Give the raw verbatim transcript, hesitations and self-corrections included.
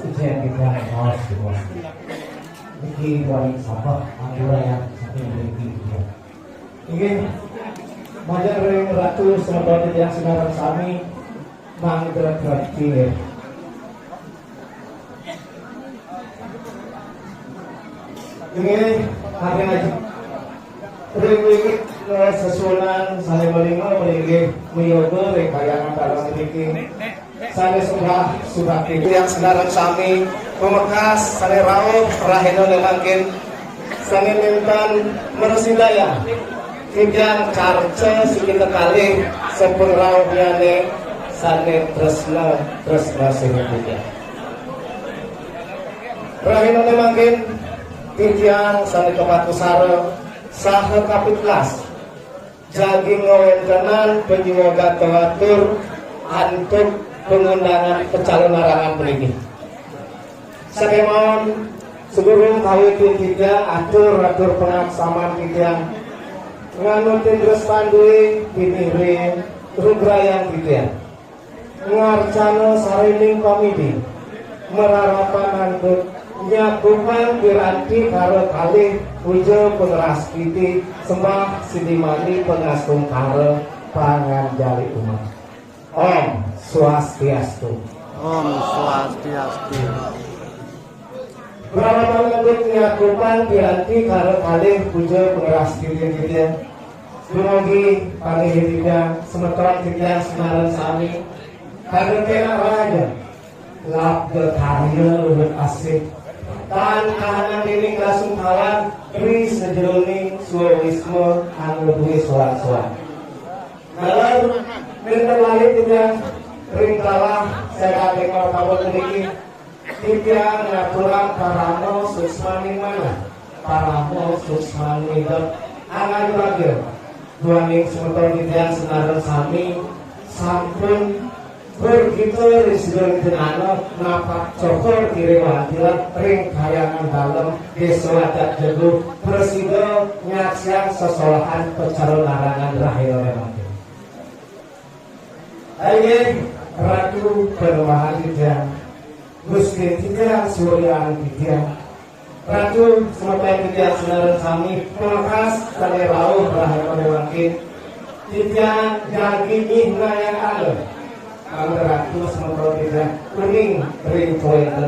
Ujian kita harus semua. Niki wali sapa, ampura ya, saking mriki. Inggih, majeng ring Ratu semeton titiang sinareng sami, mangda pracaya. Inggih, mangkin aja. Ring wiwit, eh, sesuunan sane malinga, inggih, mayoga ring kahyangan dalem niki. Sane sembah subakti. Titiang sinareng sami, pamekas sane rauh rahina mangkin, sane nenten mrasidayang titiang carca siki kekalih sapangrauhnyane sane tresna, tresna sira titiang. Rahina mangkin titiang sane kapakusara saha kapiklas jagi ngwentenan panyuwagata atur antuk pangundangan pacalonarangan puniki. Sakemawon sadurung kawitin titiang atur-atur pangaksaman titiang nganutin drestan due pinih ring rugrayan titiang. Ngarcana sarining pamidi, mararapan antuk nyakupang piranti kara kalih puja pangrastiti sembah sidi mani pangastungkara panganjali umat. Om Swastiastu. Om Swastiastu. Brahma Pandit nyakupang piranti kara kalih puja pangrastiti titiang. Dumugi panggihin titiang, semeton titiang sinareng sami. Kada kenak raja. Labda karya luhur asih. Tan kahanan dening kasungkalan ri sajeroning swawisma anu duwe sowan-sowan. Dalam nenten malih titiang ring kalah saya kating martabak puniki. Titiang ngaturang parama suksmaning manah, parama suksmaning idep, angajuragya duaning semeton titiang sinareng sami sampun bergita ring sida ring tinana napak cokor kiri wantilan ring kahyangan dalem Desa Adat Jegu prasida nyaksiang sesolahan pacalonarangan rahina mangkin. Inggih, Ratu Panembahan titiang, Gusti titiang, Suryan titiang, Ratu semeton titiang sinareng sami, pamekas sane rauh rahina mangkin, titiang jagi nyihnayang ala, mangda Ratu semeton titiang uning ring kawenten